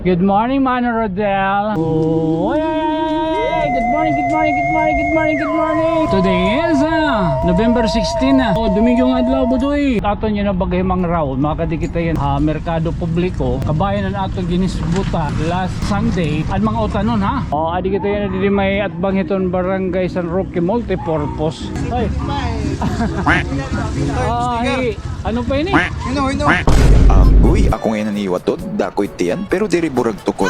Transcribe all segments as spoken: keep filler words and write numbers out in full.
Good morning, Mano Rodel. Oh, ay, ay, ay, ay, ay. Good morning, good morning, good morning, good morning, good morning. Today is, ah, November sixteen na. Oh, Domingo nga adlaw, Budoy. Aton yana baga hi Mang Raul. Makadi kita yana ha merkado publiko. Kabahin an aton ginisbutan last Sunday. An mga utanon, ha? Oh, adi kita yana didi may atbang hiton Barangay San Roque Multipurpose. Ay. Ay, ano pa ini? Hino, hino? Agoy, ako ngay-an an iwatod, dakoy tiyan, pero diri burag tukod.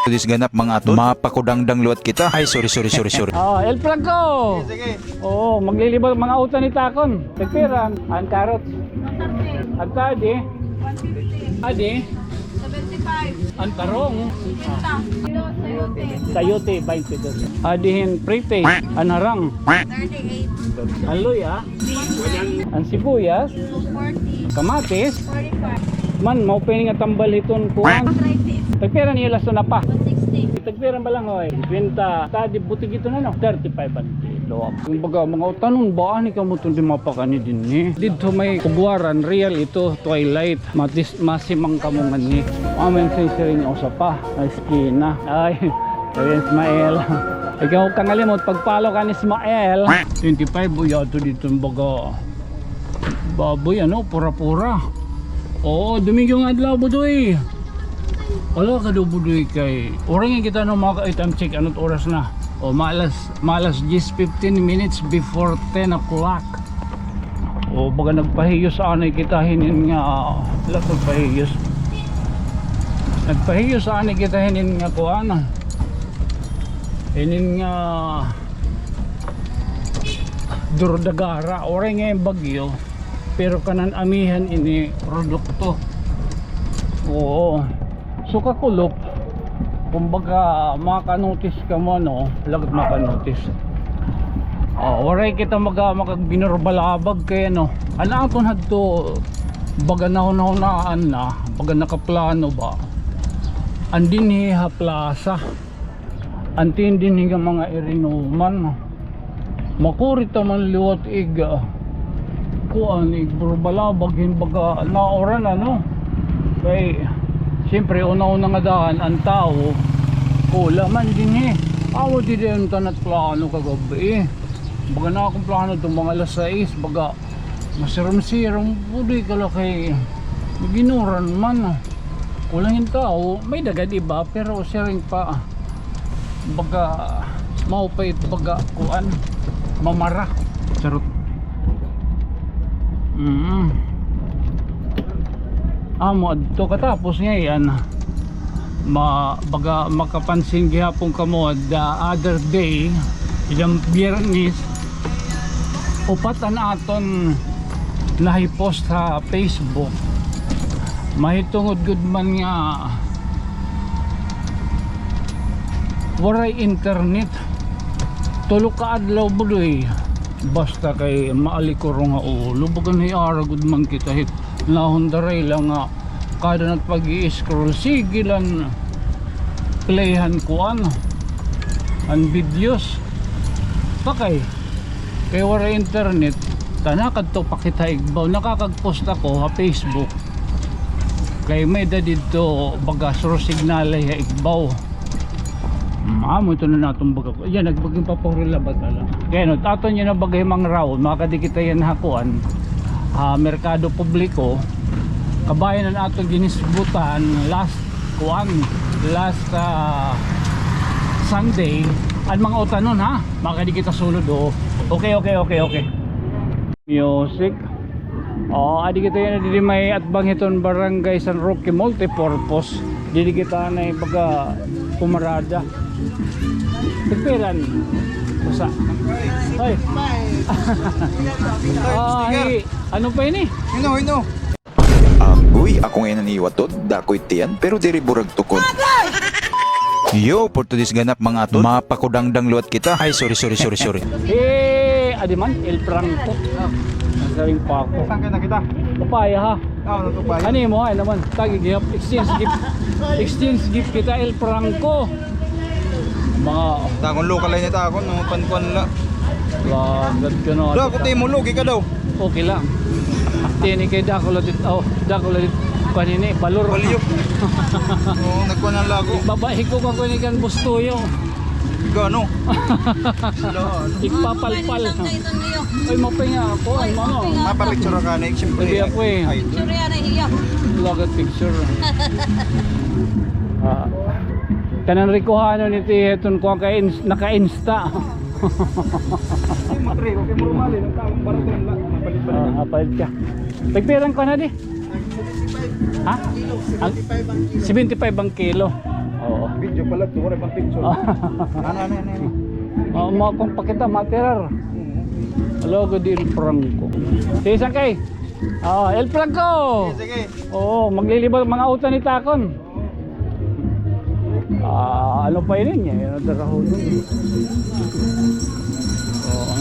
Dis ganap, mga atod, mapakudangdang liwat kita. Ay, sorry, sorry, sorry, sorry. Oh, El Franco! Sige, sige. Oo, maglilibot mga utan ni Takon. Tagpira an carrots? An tadi? Adi? Seventy-five. An tarong? Fifty. Sayote, twenty-two. Adi hin prite, an harang? Thirty-eight. An luya? An sibuyas? Forty. Kamatis? Forty-five. Man, mao pa ini nga tambal hiton kuan. Arthritis. Tagpira ni laso na pa? One sixty. Tagpira an balanghoy? Fifty. Tadi butig ito na, no? Thirty-five an kilo. Kumbaga, mga utanon ba, ani kamo tun di mapakani dinhi? Didto may Puguaran, real ito, Twilight. Matis-, masimang kamo nganhi. Amo an sinsiring nga usa pa nga eskina. Ay, Kuya Ismael. Ikaw, kangalimot, pag-follow kan Ismael. Twenty-five, uy, ato didto, baga. Baboy, ano, pura-pura. Oo, Domingo nga adlaw, Budoy. Wala ka daw, Budoy, kay. Oras nga kita, no, mga ka-, time check, ano't oras na? O, malas, malas diyes, fifteen minutes before ten o'clock. O, baga nagpahiyos anay kita hinin nga, wala, nagpahiyos. Nagpahiyos anay kita hinin nga kuan. Hinin nga Durdagara, waray ngay-an bagyo, pero kanan amihan ini produkto. Oo. So, kakulop, kumbaga, maka-notice kamo, no? Lagot maka-notice. Ah, waray kita maga-, makagbinorbalabag kay, ano, an aton hadto, baga nahunahunaan na, baga nakaplano ba? An dinhi ha plaza. An tin dinhi nga mga irinuman. Makuri ta man liwat ig, ah, kuan, ig burbalabag hin baga nauran, ano? Kay, siyempre, una-una nga daan, an tawo, kulang man dinhi. Amo didi an tanat plano kagab-i. Baga na akon plano itong mga alas sais, baga, masirom-sirom, Budoy, kala kay, ginuran man. Kulang hin tawo, may-ada gad iba, pero siring pa, baga, maupay, baga, kuan, mamara. Charot. Mm. Amo adto katapos ngay-an. Ma-, baga makapansin gihapon kamo, the other day, idang Biyernes, upat an aton nahi-post ha Facebook. Mahitungod gud man nga waray internet. Tulo ka adlaw, Budoy. Basta kay maalikuro nga ulo. Baga nahiara gud man kita hit nahundaray la nga kada nat pag-i-scroll, sige la playhan kuan, an videos. Pakay, kay waray internet, ta nakadto pa kita igbaw, nakakag-post ako ha Facebook. Kay may-ada didto baga sure signal ha igbaw. Mm, amo ito na natong baga. Yan, nagbaging papahurila ba tala? Kaya no, aton yana baga hi Mang Raul, makadi kita yana ha kuan, ha merkado publiko. Kabahin an aton ginisbutan last kuan, last, ah, Sunday. An mga utanon, ha? Makadi kita sulod, o. Okay, okay, okay, okay. Music. O, adi kita yana, didi may atbang hiton Barangay San Roque Multipurpose. Didi kita na baga pumarada. Tagpira ni? Usa. Hoy. Ah, hi-, ano pa ini? Hino, hino? Agoy, ako ngay-an an iwatod, dakoy tiyan, pero diri burag tukod. Yo, for today's ganap, mga atod, mapakudangdang liwat kita. Ay, sorry, sorry, sorry, sorry. Eh, adi man, El Franco. Nasaring pa ako. Saan kayo nakita? Papaya, ha? Ah, ano to pa? Ano mo, ay naman, tagi gihap, exchange gift. Exchange gift kita, El Franco. Mga takon local line ito ako, no, pankuan la. Lagad ka na. Dako, ti mo, lugi ka daw. Okay lang. Tini kay dako la dit, oh, dako la dit. Panini, balor. Balyo. Oo, nagkuan an lago. Babae ko ka kuan ikan bustuyo. Gano? Ipapalpal. Ay, mapinga ako, ay, mano. Mapapicture ka na, siyempre. Sabi ako, eh. Ay, picture yan, ay, iya. Vlog at picture. Ah. Kanan rikuhanon iti iton kuan ka ins-, naka-insta. Ay, matre, okay, normal, eh. Ang taong barato, wala. Mapalit-palit. Ah, mapalit ka. Tagpirang ka na di? Ha? Ang seventy-five ang kilo. Oo. Video pala, duwa ra pang picture. Ano, ano, ano, ano? Oh, mo akong pakita, matirar. Hello, good day, Franco. Si Sakay. Oh, El Franco. Sige, sige. Oo, maglilibot mga utan ni Takon. Ah, ano pa yun niya? Yun ang darahon. Oo.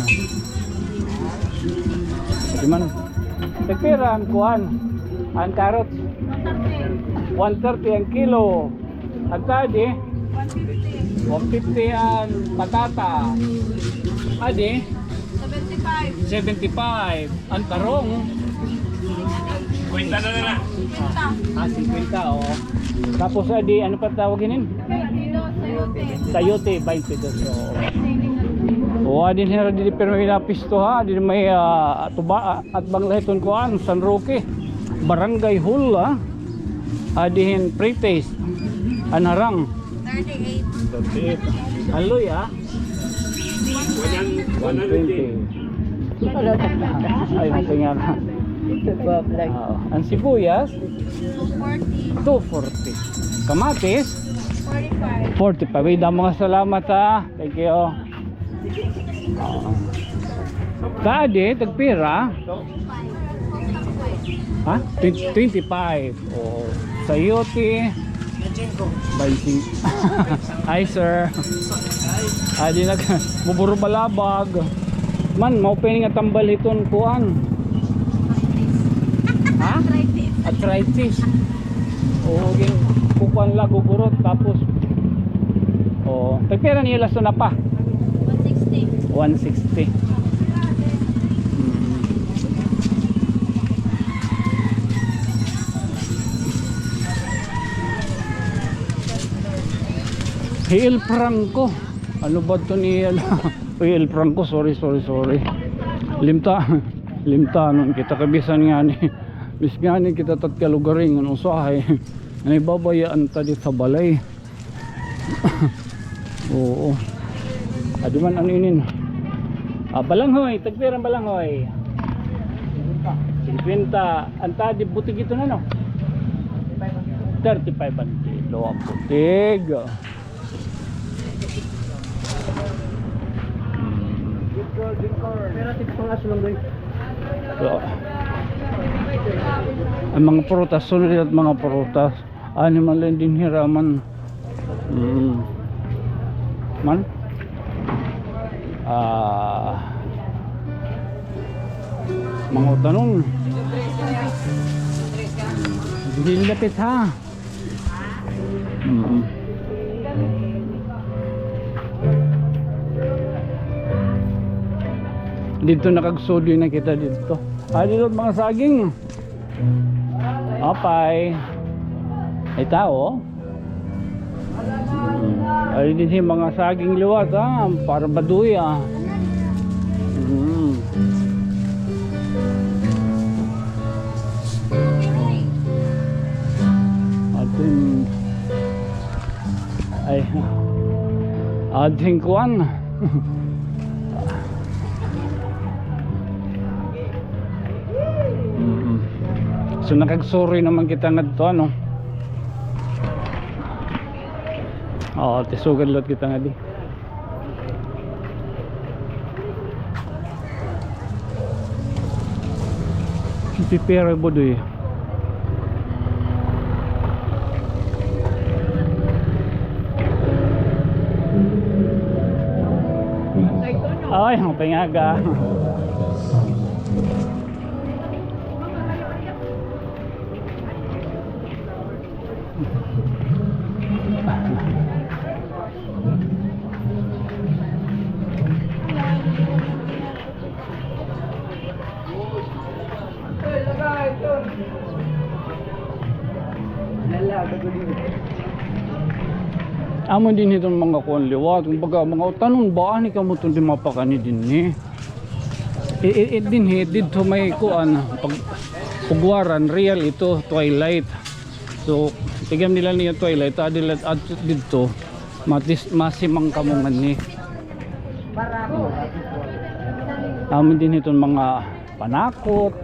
Di man. Tagpira an kuan? An carrots? One thirty an kilo. An tadi? One fifty. One fifty an patata. Adi? Seventy-five. Seventy-five. An tarong? Kwenta na na. Kwenta. Ah, singkwenta, oo. Tapos, adi, ano pa tawag inin? Kilo, sayote. Sayote, baynte dos, oo. O, adi hira didi pirmi napisto, ha? Didi may, ah, tuba, ah, at banglahiton kuan, San Roque. Barangay Hall, ah. Adi hin pre-taste. An harang. Thirty-eight. Thirty-eight. Aloy, ah. One twenty. Ay, okay nga na. Ito ba, like? Oo. An sibuyas? Two forty. Two forty. Kamatis? Forty-five. Forty-five. Ay, damo nga salamat, ha. Thank you. Oo. Kadi, tagpira? Ha? Twen-, twenty-five. Oo. Sayote. Baynte. Hi, sir. Adi nag-, buburo balabag. Man, maupay nga tambal hiton kuan. Ha? Arthritis. Arthritis. Oo, gin-, kukuan la, gugurot, tapos, oo. Tagpira niyo lason na pa? One sixty. One sixty. Mm. Hi El Franco. Ano ba ito niya? Uy, El Franco, sorry, sorry, sorry. Limta, limtanon kita kabisan ngani. Bis ngani kita tat kalugaringon usahay. Ano, babayaan ta di sa balay. Oo. Adi man, ano inin? Ah, balanghoy, tagpira an balanghoy? Singkwenta. An tadi butig ito na, no? Thirty-five an kilo an butig. So, an mga prutas, sunod it mga prutas. Ano man la dinhi, raman. Mm. Man? Ah, mga utanon. Diri dapit, ha? Mm. Didto nakagsudoy na kita didto. Ah, didto mga saging. Apay. Ay, tao. Mm. Ay, dinhi mga saging liwat, ha? Para baduy, ah. Mm. Atin. Ay. Atin kuan. Mm. So, nakagsuroy naman kita ngadto, ano? Oo, tisugad liwat kita ngadi. Pipira, budoy. Ay, ang pingaga. Amo dinhi iton mga kuan liwat. Kumbaga, mga utanon ba? Ani kamo iton di mapakani dinhi? I, i, i, dinhi, didto may kuan, pag, Puguaran, real ito, Twilight. So, tigam nila niya Twilight, adto la, adto didto, matis-, masimang kamo nganhi. Amo dinhi iton mga panakot,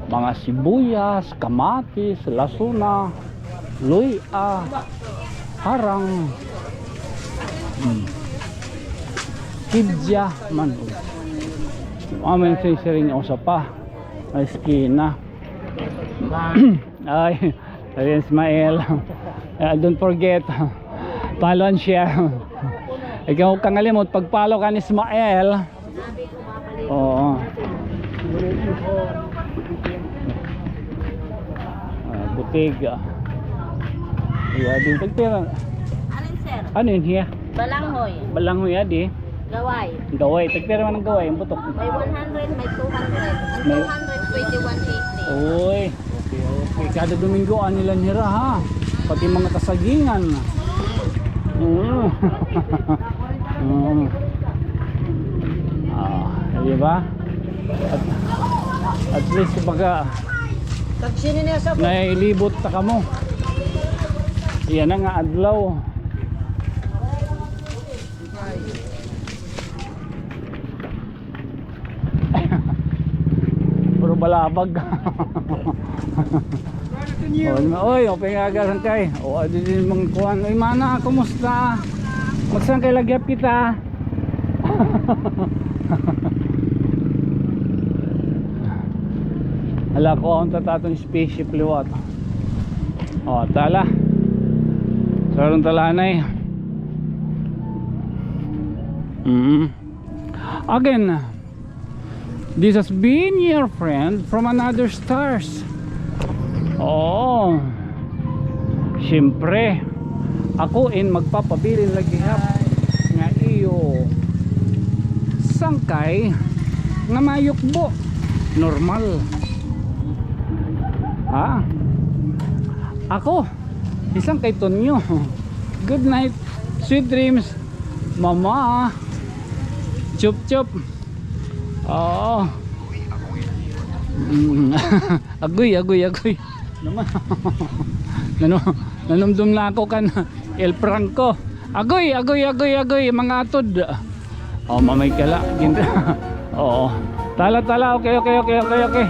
mga sibuyas, kamatis, lasuna, luy-a, harang, hmm, kidya man. Amo ini siring usa pa nga eskina. Ay, sabi ni Ismael. Ah, don't forget, follow and share. Ikaw kangalimot pag-follow kan Ismael. Oo. Ah, butig, ah. Iya, din tagpira. Alin, sir? Ano yun, hiya? Balanghoy. Balanghoy, adi. Gaway. Gaway. Tagpira man an gaway, an butok? May one hundred, may two hundred. An two hundred, twenty-one eighty. Uy. Okay, okay. Kada Domingo, ani la hira, ha? Pati mga kasagingan. Mm. Mm. Ah, di ba? At, at least, baga, nailibot ta kamo. Iya na nga adlaw. Puro balabag. O, oy, open nga aga, sangkay. O, adi din mga kuan. Oy, mana, kumusta? Magsangkay lagyap kita. Hala, kuhaon ta aton spaceship liwat. O, tala. Sarong talanay. Mm. Again, this has been your friend from another stars. Oo. Siyempre, ako in magpapabilin la gihap nga iyo sangkay nga mayukbo. Normal. Ha? Ako, isang kay Tonyo. Good night. Sweet dreams. Mama. Chup, chup. Oo. Mm. Agoy, agoy, agoy. Naman. Nanu-, nanumdom na ako kan El Franco. Agoy, agoy, agoy, agoy, mga atod. O, mamay kala. Gin-, oo. Tala, tala. Okay, okay, okay, okay, okay.